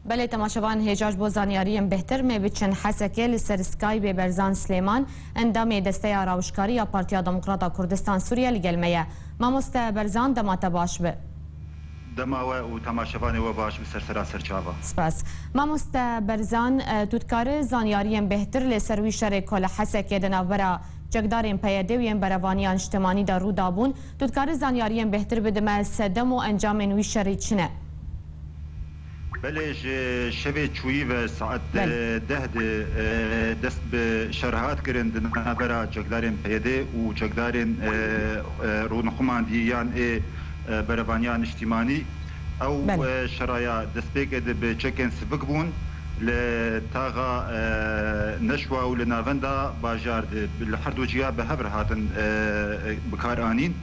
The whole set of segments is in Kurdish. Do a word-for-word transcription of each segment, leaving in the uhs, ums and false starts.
Belê temaşevan, hêja ji bo zanyariyên bêhtir me biçin Hesekê, li ser Skypeê Berzan Silêman, endamê Desteya Rawişkarî ya Partiya Demokrata Kurdistan Sûriye li gel me ye. Mamoste Berzan, dema te baş be. Dema we û temaşevanê we baş bi, ser sera ser çava. Spas. Mamoste Berzan, e, tu dikarî zanyariyên bêhtir li ser wî şerê ku li Hesekê di navbera çekdarên P Y D û yên Berevaniya Niştimanî de rû dabûn, tu dikarî zanyariyên bêhtir bidî me, sedem û encamên wî şerî çi ne? Belê, ji şevê çûyî ve saet, Belê. e, deh de, e, dest bi şer hat kirin di navbera çekdarên P Y D û çekdarên, e, e, rûnixumandî yan ê, e, berevaniya niştîmanî. Ew, Belê. e, şeraya destpêkê de bi çekên sivik bûn li taxa, e, Neşwa û li navenda bajar de li her du ciya bi hev re hatin, e, e, bikaranîn.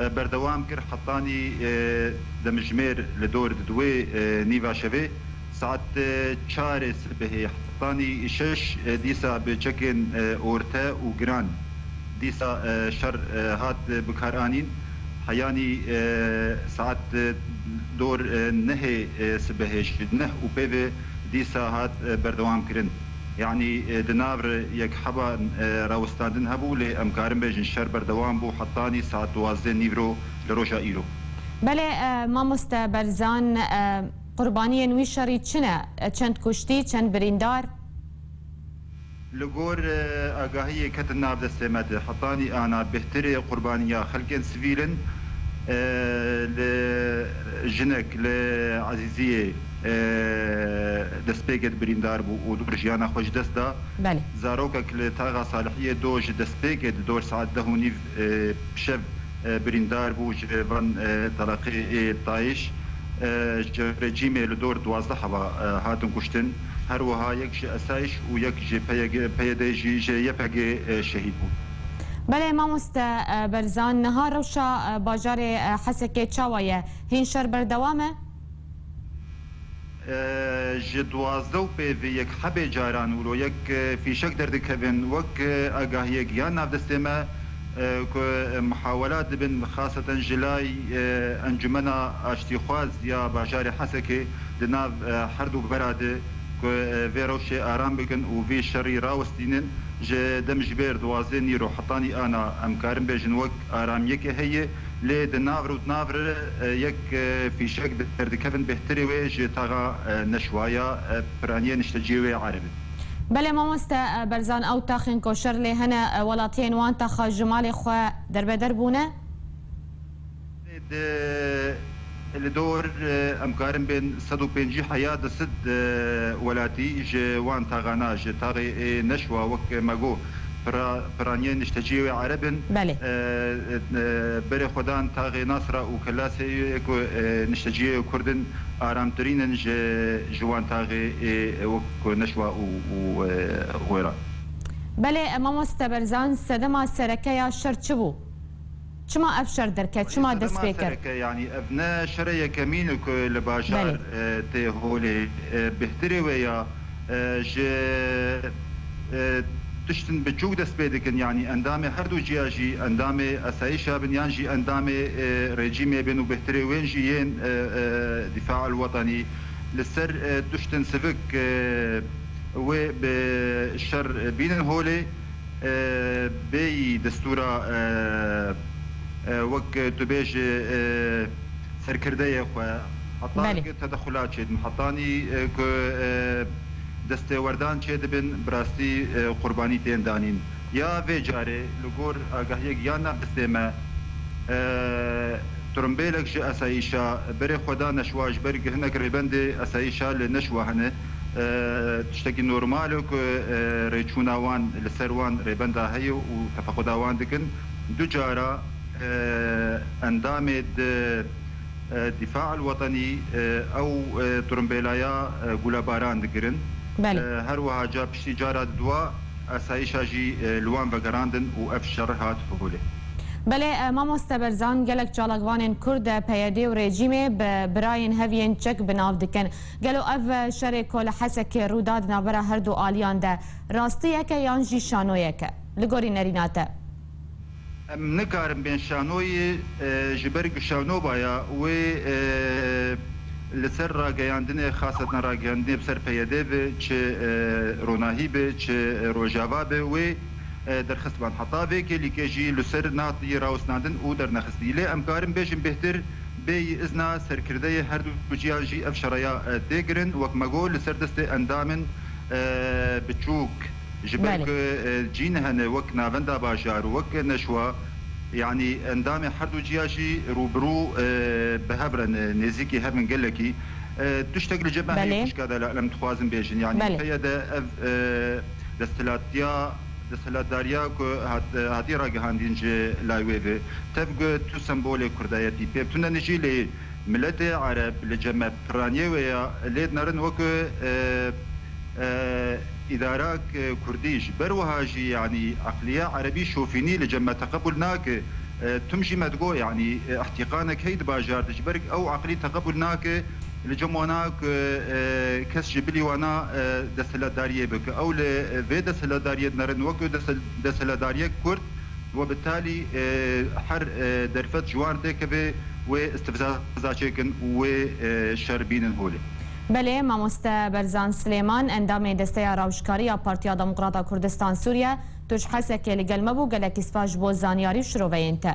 E, berdewam kir hetanî, e, demjimêr li dor di duwê, e, nîva şevê saet, e, çarê sibehê hetanî şeş, e, dîsa bi çekên, e, orte û giran dîsa, e, şer, e, hat, e, bikaranîn. Heyanî, e, saet, e, dor, e, nehê, e, sibehê ji neh û pê ve dîsa hat, e, berdewam kirin. Yanî, e, di nav re yekheba, e, rawestandin hebû, lê em karin bêjin şer berdewam bû hetanî saet duwazdeh nîvro li roja îro. Belê, e, mamoste Berzan, e, qurbaniyên wî şerî çi ne? E, çend kuştî, çend birîndar? Li gor, e, agahiyê ketin nav destê me de, hetanî ana bêhtirê qurbaniya xelkên sivîl in, e, li jinek li Ezîziyê, e, destpêkê de birîndar bû û dûr jiyana xwe ji dest da. Belê. Zarokek li taxa Salihiyê do ji destpêkê di dor saet deh û nîv, e, şev, e, birîndar bû ji van, e, teleqê ê tayîş. E, ji rejîmê li dor duwazdeh heva, e, hatin kuştin. Her wiha yek ji esayîş û yek ji P Y G, P Y D jî ji Y P G, e, şehîd bû. Belê mamoste, e, Berzan, niha rewşa, e, bajarê, e, Hesekê çawa ye? Hîn şer berdewam e? E, ji duwazdeh û pê ve yek hebê caran wilo yek, e, fîşek derdikevin wek, e, agahiyek ya navdestê me, e, ku, e, muhawela dibin, xaseten ji lay, e, Encumena Aştîxwaz ya bajarê Hesekê di nav, e, her du bera de ku, e, vê rewşê aram bikin û vî şerî rawestînin. Ji demjimêr duwazdeh nîro hetanî ana em karin bêjin wek aramiyeke heye. Lê di nav re û di nav re, e, yek, e, fîşek derdikevin bêhtirê wê ji taxa, e, Neşwa ya, e, piraniyê nişteciyê wê Ereb in. Belê mamoste, e, Berzan, ew taxên ku şer lê hene, e, welatiyên wan taxa ji malê xwe derbeder bûne? Di, li dor, e, em karin bên sed û pêncî heya di sed, e, welatî ji wan taxana, ji taxê, e, Neşwa wek me got, pira-, piraniyên nişteciyê wê Ereb in. Belê. E, e, berê xwedan taxê Nasra û Kelasê ku, e, nişteciyê Kurd in aramtirîn in ji, ji wan taxê, e, wek ku Neşwa û, û, e, xwêra. Belê, e, mamoste Berzan, sedema sereke ya şer çi bû? Çima ev şer derket? Çima dest pê kir? Sereke, yanî ev ne şerê yekemîn e ku li bajar, Belê. e, tê holê, e, bêhtirê wê ya, e, ji, e, tiştin biçûk dest pê dikin, yanî endamê her du ciya jî, endamê esayîşa bin yan jî endamê, e, rejîmê bin û bêhtirê wên jî yên, e, e, Dîfa el Wetenî li ser, e, tiştin sivik, e, wê bi şer bînin holê, e, bêyî destûra, e, e, wek tu bêjî, e, serkirdeyê xwe, heta Belê. ku tedexula çêdin, hetanî, e, ku, e, destêwerdan çêdibin, bi rastî, e, qurbanî tên danîn. Ya vê carê li gor agahiyek ya navdestê me, e, tirimbêlek ji esayîşa berê xwe da Neşwa, ji ber ku hinek rêbendê esayîşa li Neşwa hene, e, tiştekî normal e ku, e, rêçûna wan li ser wan rêbenda heye û tefequda wan dikin. Du cara, e, endamê di, e, Dîfa el Wetenî, e, ew, e, tirimbêlaya, e, gulebaran dikirin. Belê. E, her wiha ca piştî cara diduwa esayîşa jî, e, li wan vegerandin û ev şer hat holê. Belê, e, mamoste Berzan, gelek çalakvanên Kurd, e, P Y D û rejîmê bi birayên hev yên çek bi nav dikin. Gelo ev, e, şerê ku li Hesekê rû da di navbera her du aliyan de rastiyek e yan jî şanoyek e? Li gorî nerîna te? Em nikarin bên şanoyê, e, ji ber ku şanoba ya wê, e, li ser rageyandinê, xasetna rageyandinê bi ser P Y D bi, çi, e, Ronahî bi, çi, e, Rojava bi, wê, e, derxistban. Heta vê kêlîkê jî li ser nehatî rawestnandin û dernexistî. Lê em karin bêjin bêhtir bêyî izna serkirdeyê her du ciyan jî ev şereya, e, tê kirin. Wek me got, li ser destê endamên, e, biçûk, ji ber Belê. ku, e, cîn hene wek navenda bajar û wek neşwa, yanî endamê her du ciya jî rûbirû, e, bi hev re ne, nêzîkî hev in gelekî. E, tiştek li cem Belê. Heyî pişka de em dixwazin bêjin. Yanî Belê. P Y D ev, e, desthilatiya, desthilatdariya ku hat, e, hatî ragihandîn ji lay wê ve. Tev ku tu sembolê kurdayetî pê bi tune nijî lê miletê Ereb li cem me piraniyê wê ya lê dinerin wek, e, e, îdarak, e, kurdî. Ji ber wiha jî, yanî, eqliya erebî şofînî li cem me teqebûl nake. E, tim jî me digot, yanî, e, îhtîqanek heye di bajar de, ji ber ew eqlî teqebûl nake, li cem wana ku, e, kes ji bilî wana, e, desthilatdariyê bike. Ew li, e, vê desthilatdariyê dinerin wek desthilatdariyek kurd, we bi talî, e, her, e, derfet ji wan têkeve, wê istifzaza çêkin û wê, e, şer bînin holê. Belê, mamoste Berzan Silêman, endamê Desteya Rawişkarî ya Partiya Demokrata Kurdistan Sûriye, tu ji Hesekê li gel me bû, gelekî spas ji bo zanyarî û şiroveyên te.